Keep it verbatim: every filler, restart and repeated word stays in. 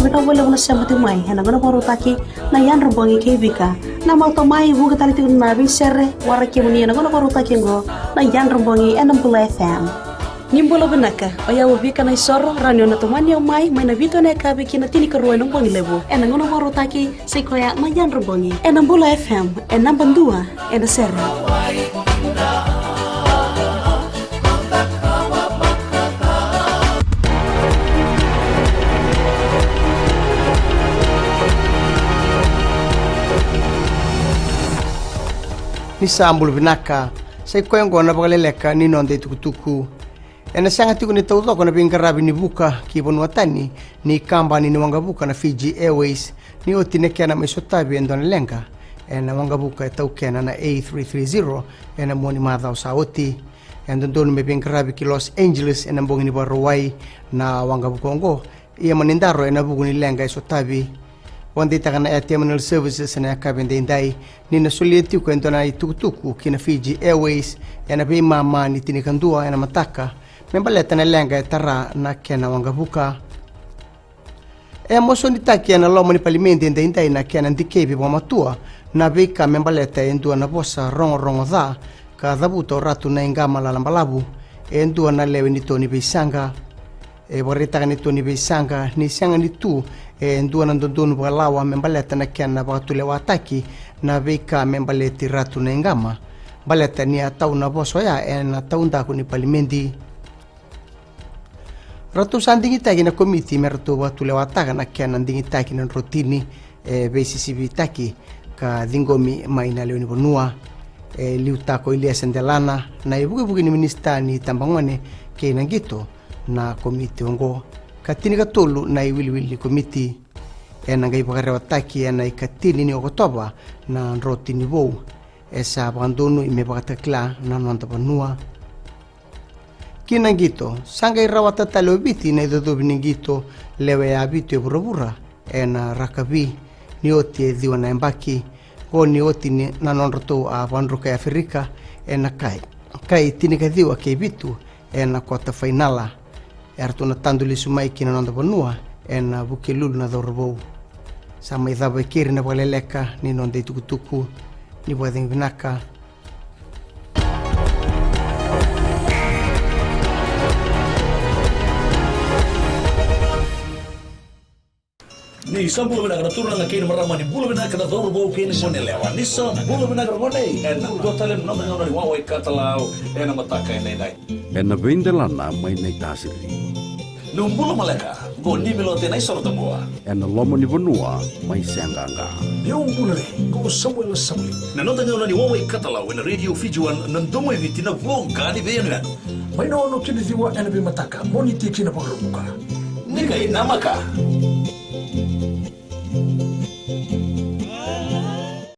Vinaka vakalevu na sema tiko mai ena gauna vakarautaki na Yadra Bogi kei Vika. Na mautau mai vuqa tale tiko na veisere waraki kemuni ena gauna vakarautaki oqo na Yadra Bogi ena Bula F M. Ni bula vinaka, o yau o Vika Naisoro, rawa ni o na tomani au mai, mai na vitu ena yakavi ki na tinikarua ena bogi levu. Ena gauna vakarautaki, sa i koya na Yadra Bogi. Ena Bula F M, e naba dua ena sere. Ni sa bula vinaka, sa i koya oqo na vakaleleka ni noda itukutuku. Ena sega tiko ni taucoko na veiqaravi ni vuka ki vanua tani ni kabani ni waqavuka na Fiji Airways, ni oti na kena mai sotavi e dua na leqa ena waqavuka e taukena na A three three zero ena mua ni macawa sa oti. E dodonu me veiqaravi ki Los Angeles ena bogi ni Vakarauwai na waqavuka oqo, ia mani daro ena vuku ni leqa e sotavi. Vakadeitaka na Air Terminal Services ena yakavi edaidai ni na solia tiko e dua na itukutuku ki na Fiji Airways ena veimama ni tinikadua ena mataka me baleta na leqa e tara na kena waqavuka. E mosonitaki ena loma ni palimedi edaidai na kena dikevi vakamatua na veika me baleta e dua na vosa rogorogo ca ka cavuta o Ratu Naiqama Lalabalavu, e dua na lewe ni to ni veisaqa. E vakaraitaka na to ni veisaqa ni sega ni tu e dua na dodonu vakalawa me baleta na kena vakatulewataki na veika me baleti Ratu Naiqama, baleta ni a tau na vosa oya ena taudaku ni palimedi. Ratou sa digitaki na komiti me ratou vakatulewataka na kena digitaki na drotini e veisisivitaki ka ciqomi mai na lewe ni vanua. E liutaka o Iliesa Delana na ivukevuke ni minisita ni tabagone kei na qito na komiti oqo, ka tinikatolu na iwiliwili ni komiti. Ena qai vakarewataki ena ikatini ni Okotova na drotini vou. E sa vakadonui me vakatakila na noda vanua. Ki na qito, sa qai rawata tale o Viti na icocovi ni qito lewe ya vitu e vuravura ena rakavi, ni oti e ciwa na yabaki. Qo ni oti ni na nodratou a vakadruka e Aferika ena kai, kai tinikaciwa kei vitu ena kota fainala. Eratou na tadu lesu mai ki na noda vanua ena Vukelulu na cauravou. Sa mai cava e keri na vakaleleka ni noda itukutuku. Ni vakacegu vinaka. Ni sa bula vinaka na turaga kei na marama, ni bula vinaka na cauravou kei na goneyalewa, ni sa bula vinaka na gone. Ena dua tale na noda gauna ni wawa i katalau ena mataka edaidai. Ena veidelana mai Naitasiri. Niu bula maleka, qo Nimilote Naisoro Taboa. Ena loma ni vanua mai Seaqaqa. Niu bula re, qo Samuela Sauli. Na noda gauna ni wawa i katalau ena Radio Fiji One, na domo i Viti, na voqa ni veiyanuyanu. Mai na ono ki na ciwa ena veimataka, Moniti ki na Vakaraubuka. Ni qai namaka.